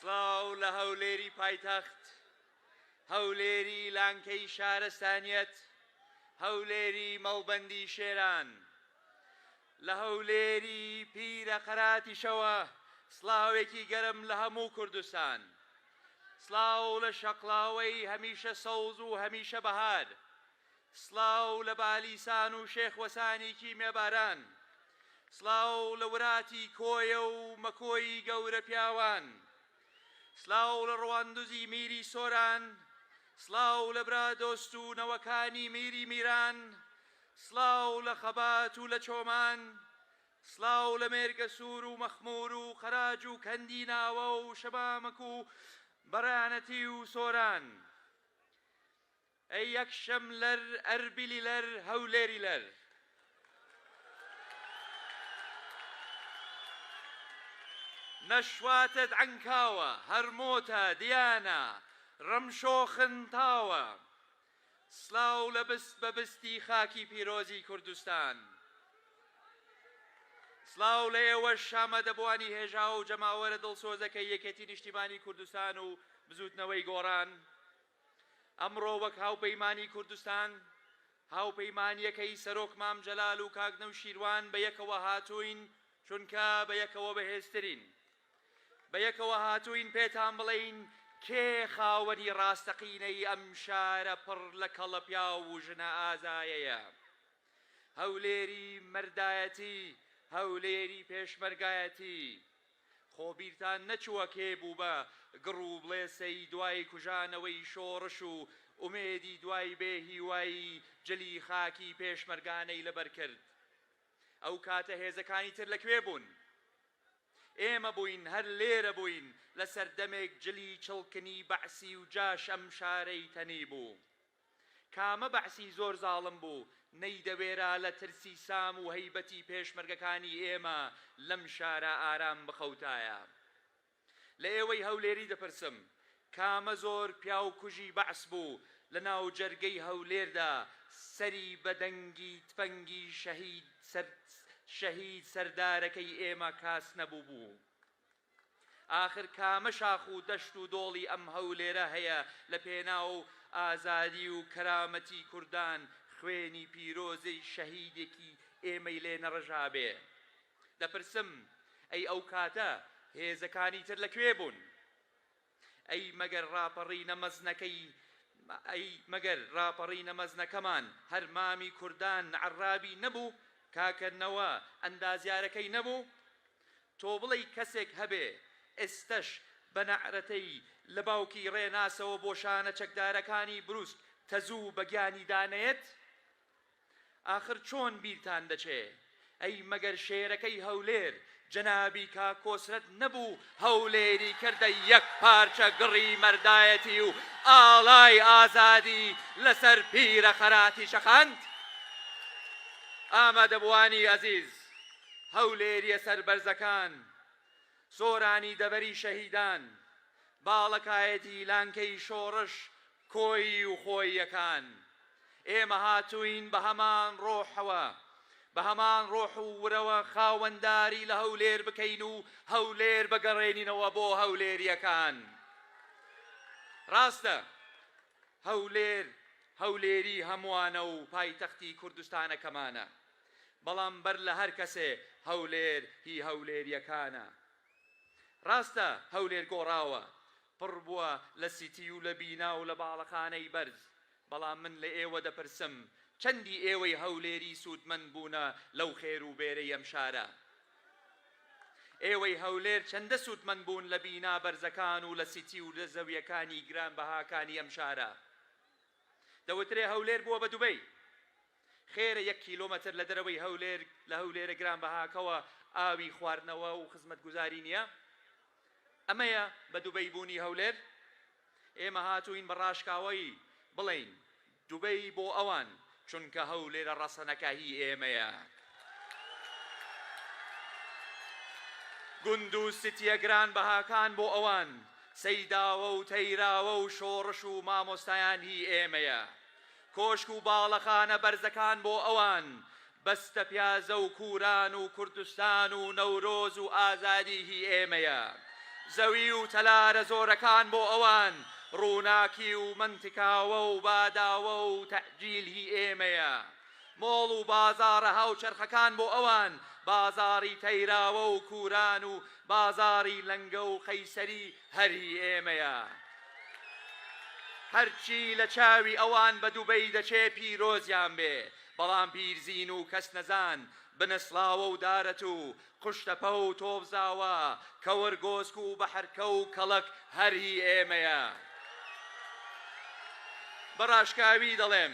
سڵاو لە هەولێری پایتەخت، هەولێری لانکەی شارستانیەت، هەولێری مەڵبەندی شێران. لە هەولێری پیرە قەراتیشەوە سڵاوێکی گەرم لە هەموو کوردستان. سڵاو لە شەقڵاوەی هەمیشە سەوز و هەمیشە بەهار. سڵاو لە بالیسان و شێخ وەسانی کیمیاباران. سڵاو لە وراتی کۆیە و مەکۆی گەورە پیاوان. سڵاو لە ڕواندزی میری سۆران. سڵاو لە برادۆست و نەوەکانی میری میران. سڵاو لە خەبات و لە چۆمان. سڵاو لە مێرگەسوور و مەخموور و قەراج و کەندی ناوە و شەمامک و بەڕانەتی و سۆران. ئەی یەکشەملەر ئەربیلیلەر هەولێریلەر. نەشواتت عەنکاوە هەرمۆتە دیانا ڕمشۆ خنتاوە. سڵاو لە بست بە بستی خاکی پیرۆزی کوردستان. سڵاو لە ئێوەش ئامادەبووانی هێژا و جەماوەرە دڵسۆزەکەی یەکێتی نیشتیمانی کوردستان و بزووتنەوەی گۆڕان. ئەمڕۆ وەک هاوپەیمانی کوردستان، هاوپەیمانییەکەی سەرۆک مام جەلال و کاک نەوشیروان بە یەکەوە هاتووین، چونکە بە یەکەوە بەهێزترین. بە یەکەوە هاتووین پێتان بڵێین کێ خاوەنی ڕاستەقینەی ئەم شارە پڕ لە کەڵە پیاو و ژنە ئازایەیە. هەولێری مەردایەتی، هەولێری پێشمەرگایەتی. خۆ بیرتان نەچووە کێ بوو بە گڕ و بڵێسەی دوای کوژانەوەی شۆڕش و ئومێدی دوای بێ هیوایی جلی خاکی پێشمەرگانەی لەبەر کرد؟ ئەو کاتە هێزەکانی تر لە کوێ بوون؟ ئێمە بووین، هەر لێرە بووین، لە سەردەمێک جلی چڵکنی بەعسی و جاش ئەم شارەی تەنیبوو. کامە بەعسی زۆر زاڵم بوو، نەیدەوێرا لە ترسی سام و هەیبەتی پێشمەرگەکانی ئێمە لەم شارە ئارام بخەوتایە. لە ئێوەی هەولێری دەپرسم، کامە زۆر پیاوکوژی بەعس بوو لە ناو جەرگەی هەولێردا سەری بە دەنگی تفەنگی شەهید شەهید سەردارەکەی ئێمە کاس نەبووبوو؟ ئاخر کامە شاخ و دەشت و دۆڵی ئەم هەولێرە هەیە لە پێناو ئازادی و کەرامەتی کوردان خوێنی پیرۆزی شەهیدێکی ئێمەی لێ نەڕژابێ؟ دەپرسم ئەی ئەو کاتە هێزەکانی تر لە کوێ بوون؟ ئەی مەگەر ڕاپەڕینە مەزنەکەی ئەی مەگەر ڕاپەڕینە مەزنەکەمان هەر مامی کوردان عەڕابی نەبوو؟ کاکە نەوە ئەندازیارەکەی نەبوو؟ تۆ بڵێی کەسێک هەبێ ئێستەش بە نەعرەتەی لە باوکی ڕێناسەوە بۆ شانە چەکدارەکانی بروسک تەزوو بە گیانیدا نەیەت؟ ئاخر چۆن بیرتان دەچێ؟ ئەی مەگەر شێرەکەی هەولێر جەنابی کاک کۆسرەت نەبوو هەولێری کردە یەک پارچە گڕی مەردایەتی و ئاڵای ئازادی لەسەر پیرە خەراتی شەقاند؟ ئامادەبووانی ئەزیز، هەولێریە سەربەرزەکان، سۆرانی دەڤەری شەهیدان، باڵەکایەتی لانکەی شۆڕش کۆیی و خۆییەکان، ئێمە هاتووین بە هەمان ڕۆحەوە، بە هەمان ڕۆح و ورەوە خاوەنداری لە هەولێر بکەین و هەولێر بگەڕێنینەوە بۆ هەولێرییەکان. ڕاستە هەولێر هەولێری هەمووانە و پایتەختی کوردستانەکەمانە، بەڵام بەر لە هەر کەسێ هەولێر هی هەولێرییەکانە. ڕاستە هەولێر گۆڕاوە، پڕ بووە لە سیتی و لە بینا و لە باڵەخانەی بەرز، بەڵام من لە ئێوە دەپرسم چەندی ئێوەی هەولێری سوودمەند بوونە لەو خێر و بێرەی ئەم شارە؟ ئێوەی هەولێر چەندە سوودمەند بوون لە بینا بەرزەکان و لە سیتی و لە زەویەکانی گرانبەهاکانی ئەم شارە؟ دەوترێ هەولێر بووە بە دوبەی. خێرە یەک کیلۆمەتر لە دەرەوەی هەولێر لە هەولێرە گرانبەهاکەوە ئاوی خواردنەوە و خزمەتگوزاری نییە؟ ئەمەیە بە دوبەی بوونی هەولێر؟ ئێمە هاتووین بە ڕاشکاوەیی بڵێین دوبەی بۆ ئەوان، چونکە هەولێرە ڕەسەنەکە هی ئێمەیە. گوند و سیتیە گرانبەهاکان بۆ ئەوان، سەیداوە و تەیراوە و شۆڕش و مامۆستایان هی ئێمەیە. کۆشک و باڵەخانە بەرزەکان بۆ ئەوان، بەستە پیازە و کوران و کوردستان و نەورۆز و ئازادی هی ئێمەیە. زەوی و تەلارە زۆرەکان بۆ ئەوان، ڕووناکی و مەنتکاوە و باداوە و تەئجیل هی ئێمەیە. مۆڵ و بازاڕە هاوچەرخەکان بۆ ئەوان، بازاڕی تەیراوە و کوران و بازاڕی لەنگە و قەیسەری هەر هی ئێمەیە. هەرچی لە چاوی ئەوان بە دوبەی دەچێ پیرۆزیان بێ، بەڵام پیرزین و کەسنەزان، بنسڵاوە و دارەتوو، قوشتەپە و تۆپزاوا، کەوەرگۆسک و بەحرکە و کەڵەک هەر هی ئێمەیە. بە ڕاشکاوی دەڵێم،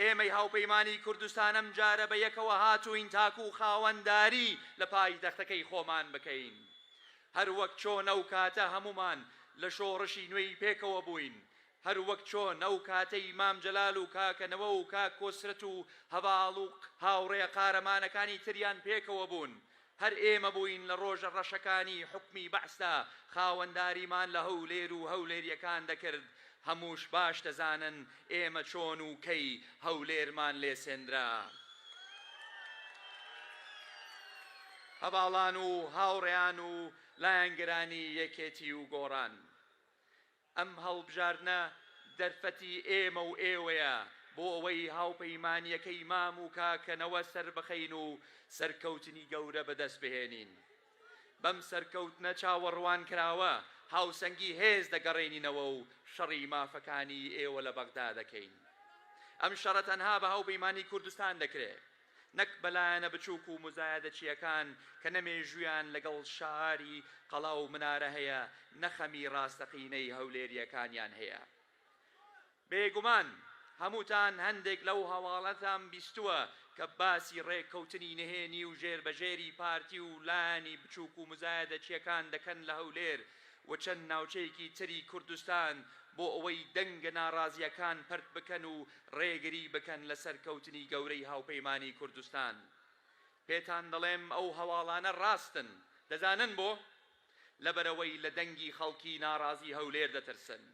ئێمەی هاوپەیمانی کوردستان ئەم جارە بە یەکەوە هاتووین تاکوو خاوەنداری لە پایتەختەکەی خۆمان بکەین. هەر وەک چۆن ئەو کاتە هەموومان لە شۆڕشی نوێی پێکەوە بووین، هەر وەک چۆن ئەو کاتەی مام جەلال و کاکە نەوە و کاک کۆسرەت و هەڤاڵ و هاوڕێ قارەمانەکانی تریان پێکەوە بوون، هەر ئێمە بووین لە ڕۆژە ڕەشەکانی حوکمی بەعسدا خاوەنداریمان لە هەولێر و هەولێرییەکان دەکرد، هەمووش باش دەزانن ئێمە چۆن و کەی هەولێرمان لێ سێندرا. هەڤاڵان و هاوڕێیان و لایەنگرانی یەکێتی و گۆڕان. ئەم هەڵبژاردنە دەرفەتی ئێمە و ئێوەیە بۆ ئەوەی هاوپەیمانییەکەی مام و کاکەنەوە سەربخەین و سەرکەوتنی گەورە بەدەست بهێنین. بەم سەرکەوتنە چاوەڕوانکراوە هاوسەنگی هێز دەگەڕێنینەوە و شەڕی مافەکانی ئێوە لە بەغدا دەکەین. ئەم شەڕە تەنها بە هاوپەیمانی کوردستان دەکرێ. نەک بە لایەنە بچووک و موزایەدەچییەکان کە نە مێژوویان لەگەڵ شاری قەڵا و منارە هەیە، نە خەمی ڕاستەقینەی هەولێرییەکانیان هەیە. بێگومان هەمووتان هەندێک لەو هەواڵەتان بیستووە کە باسی ڕێککەوتنی نهێنی و ژێربەژێری پارتی و لایەنی بچووک و موزایەدەچییەکان دەکەن لە هەولێر و چەند ناوچەیەکی تری کوردستان بۆ ئەوەی دەنگە ناڕازییەکان پەرت بکەن و ڕێگری بکەن لە سەرکەوتنی گەورەی هاوپەیمانی کوردستان. پێتان دەڵێم ئەو هەواڵانە ڕاستن، دەزانن بۆ؟ لەبەرئەوەی لە دەنگی خەڵکی ناڕازی هەولێر دەترسن،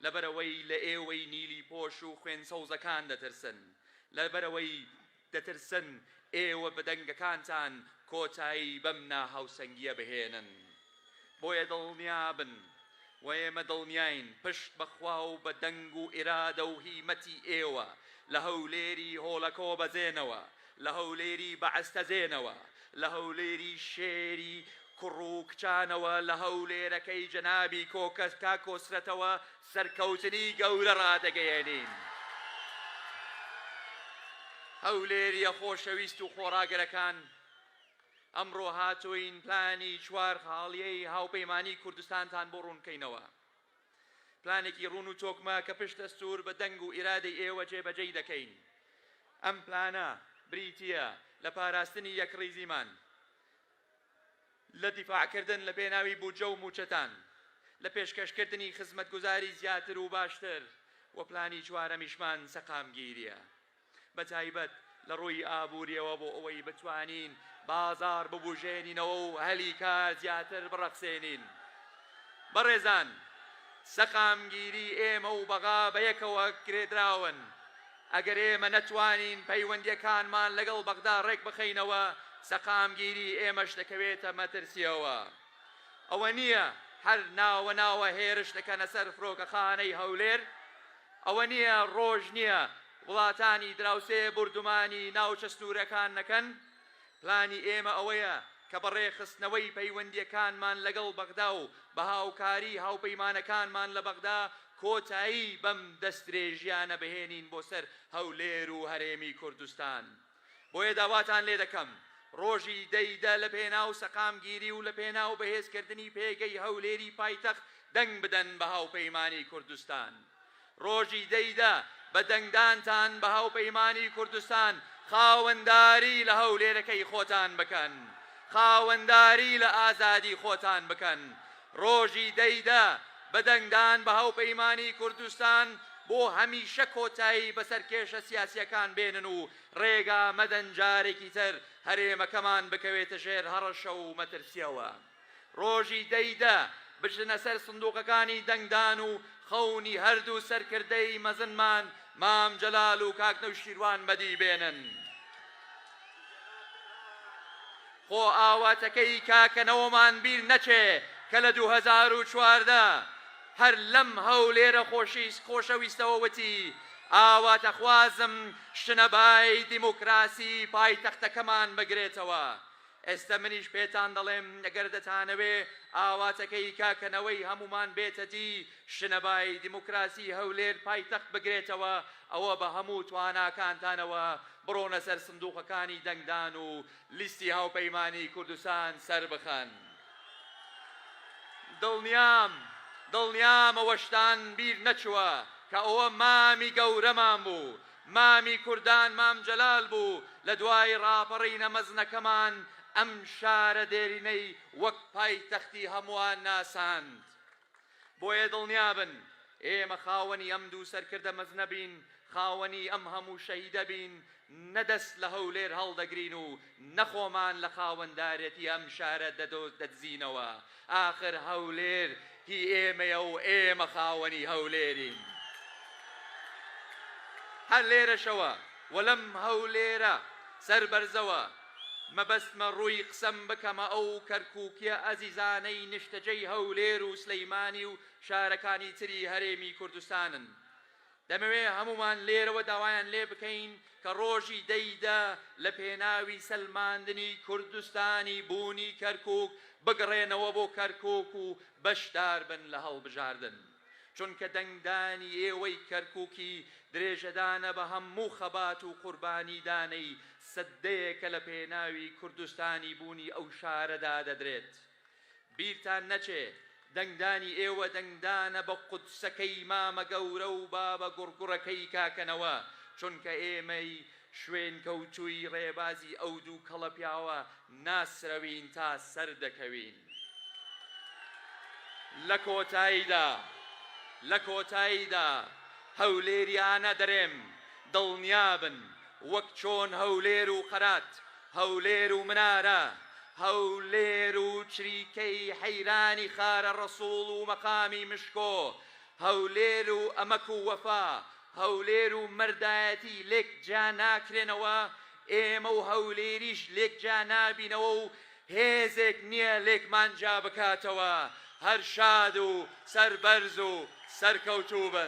لەبەرئەوەی لە ئێوەی نیلی پۆش و خوێن سەوزەکان دەترسن، لەبەرئەوەی دەترسن ئێوە بە دەنگەکانتان کۆتایی بەم ناهاوسەنگییە بهێنن. بۆیە دڵنیابن و ئێمە دڵنیاین پشت بە خوا و بە دەنگ و ئیرادە و هیمەتی ئێوە لە هەولێری هۆڵەکۆ بەزێنەوە، لە هەولێری بەعس تەزێنەوە، لە هەولێری شێری کوڕ و کچانەوە، لە هەولێرەکەی جەنابی کۆکە کاک کۆسرەتەوە سەرکەوتنی گەورە ڕادەگەیەنین. هەولێرییە خۆشەویست و خۆڕاگرەکان، ئەمڕۆ هاتووین پلانی چوار خاڵیی هاوپەیمانیی کوردستانتان بۆ ڕوون بکەینەوە. پلانێکی ڕوون و تۆکمە کە پشت ئەستوور بە دەنگ و ئیرادەی ئێوە جێبەجێی دەکەین. ئەم پلانە بریتییە لە پاراستنی یەکڕیزیمان، لە دیفاعکردن لە پێناوی بودجە و مووچەتان، لە پێشکەشکردنی خزمەتگوزاری زیاتر و باشتر و پلانی چوارەمیشمان سەقامگیرییە بە تایبەت لە ڕووی ئابوورییەوە بۆ ئەوەی بتوانین بازاڕ ببوژێنینەوە و هەلی کار زیاتر بڕەخسێنین. بەڕێزان، سەقامگیری ئێمە و بەغا بەیەکەوە گرێدراون. ئەگەر ئێمە نەتوانین پەیوەندییەکانمان لەگەڵ بەغدا ڕێکبخەینەوە، سەقامگیری ئێمەش دەکەوێتە مەترسییەوە. ئەوە نییە هەر ناوە ناوە هێرش دەکەنە سەر فرۆکەخانەی هەولێر؟ ئەوە نییە ڕۆژ نییە وڵاتانی دراوسێ بوردومانی ناوچە سنوورەکان نەکەن؟ پلانی ئێمە ئەوەیە کە بە ڕێکخستنەوەی پەیوەندییەکانمان لەگەڵ بەغدا و بە هاوکاری هاوپەیمانەکانمان لە بەغدا کۆتایی بەم دەستدرێژییانە بهێنین بۆ سەر هەولێر و هەرێمی کوردستان. بۆیە داواتان لێدەکەم ڕۆژی دە ی دە لە پێناو سەقامگیری و لە پێناو بەهێزکردنی پێگەی هەولێری پایتەخت دەنگ بدەن بە هاوپەیمانی کوردستان. ڕۆژی دە ی دە بە دەنگدانتان بە هاوپەیمانی کوردستان خاوەنداری لە هەولێرەکەی خۆتان بکەن، خاوەنداری لە ئازادی خۆتان بکەن. ڕۆژی دە ی دە بە دەنگدان بە هاوپەیمانی کوردستان بۆ هەمیشە کۆتایی بەسەر کێشە سیاسییەکان بێنن و ڕێگا مەدەن جارێکی تر هەرێمەکەمان بکەوێتە ژێر هەڕەشە و مەترسییەوە. ڕۆژی دە ی دە بچنە سەر سندوقەکانی دەنگدان و خەونی هەردوو سەرکردەی مەزنمان مام جەلال و کاک نەوشیروان بەدی بێنن. خۆ ئاواتەکەی کاکە نەوەمان بیر نەچێ. کە لە 2014 هەر لەم هەولێرە خۆشیست خۆشەویستەوە وتی، ئاواتەخوازم شنەبای دیموکراسی پایتەختەکەمان بگرێتەوە. ئێستە منیش پێتان دەڵێم ئەگەر دەتانەوێ ئاواتەکەی کاکە نەوەی هەموومان بێتە دی، شنەبای دیموکراسی هەولێر پایتەخت بگرێتەوە، ئەوە بە هەموو تواناکانتانەوە بڕۆنە سەر سندوقەکانی دەنگدان و لیستی هاوپەیمانی کوردستان سەربخەن. دڵنیام، دڵنیام ئەوەشتان بیر نەچووە کە ئەوە مامی گەورەمان بوو، مامی کوردان مام جەلال بوو لە دوای ڕاپەڕینە مەزنەکەمان ئەم شارە دێرینەی وەک پایتەختی هەمووان ناساند. بۆیە دڵنیابن ئێمە خاوەنی ئەم دوو سەرکردە مەزنە بین، خاوەنی ئەم هەموو شەهیدە بین، نە دەست لە هەولێر هەڵدەگرین و نە خۆمان لە خاوەندارێتی ئەم شارە دەدزینەوە، ئاخر هەولێر هی ئێمەیە و ئێمە خاوەنی هەولێرین. هەر لێرەشەوە و لەم هەولێرە سەربەرزەوە مەبەستمە ڕووی قسەم بکەمە ئەو کەرکوکیە ئەزیزانەی نیشتەجێی هەولێر و سلیمانی و شارەکانی تری هەرێمی کوردستانن. دەمەوێ هەموومان لێرەوە داوایان لێ بکەین کە ڕۆژی دە ی دە لە پێناوی سەلماندنی کوردستانی بوونی کەرکوک بگڕێنەوە بۆ کەرکوک و بەشدار بن لە هەڵبژاردن. چونکە دەنگدانی ئێوەی کەرکوکی درێژەدانە بە هەموو خەبات و قوربانیدانەی سەدەیەکە لە پێناوی کوردستانی بوونی ئەو شارەدا دەدرێت. بیرتان نەچێ دەنگدانی ئێوە دەنگدانە بە قودسەکەی مامە گەورە و بابە گوڕگوڕەکەی کاکە نەوە، چونکە ئێمەی شوێنکەوتووی ڕێبازی ئەو دوو کەڵە پیاوە ناسرەوین تا سەردەکەوین. لە کۆتاییدا لە کۆتاییدا هەولێریانە دەرێم دڵنیابن وەک چۆن هەولێر و قەرات، هەولێر و منارە، هەولێر و چریکەی حەیرانی خارە ڕەسوڵ و مەقامی مشکۆ، هەولێر و ئەمەک و وەفا، هەولێر و مەردایەتی لێک جیا ناکرێنەوە، ئێمە و هەولێریش لێک جیا نابینەوە و هێزێک نییە لێکمان جیا بکاتەوە، هەر شاد و سەربەرز و سەرکەوتوو بن.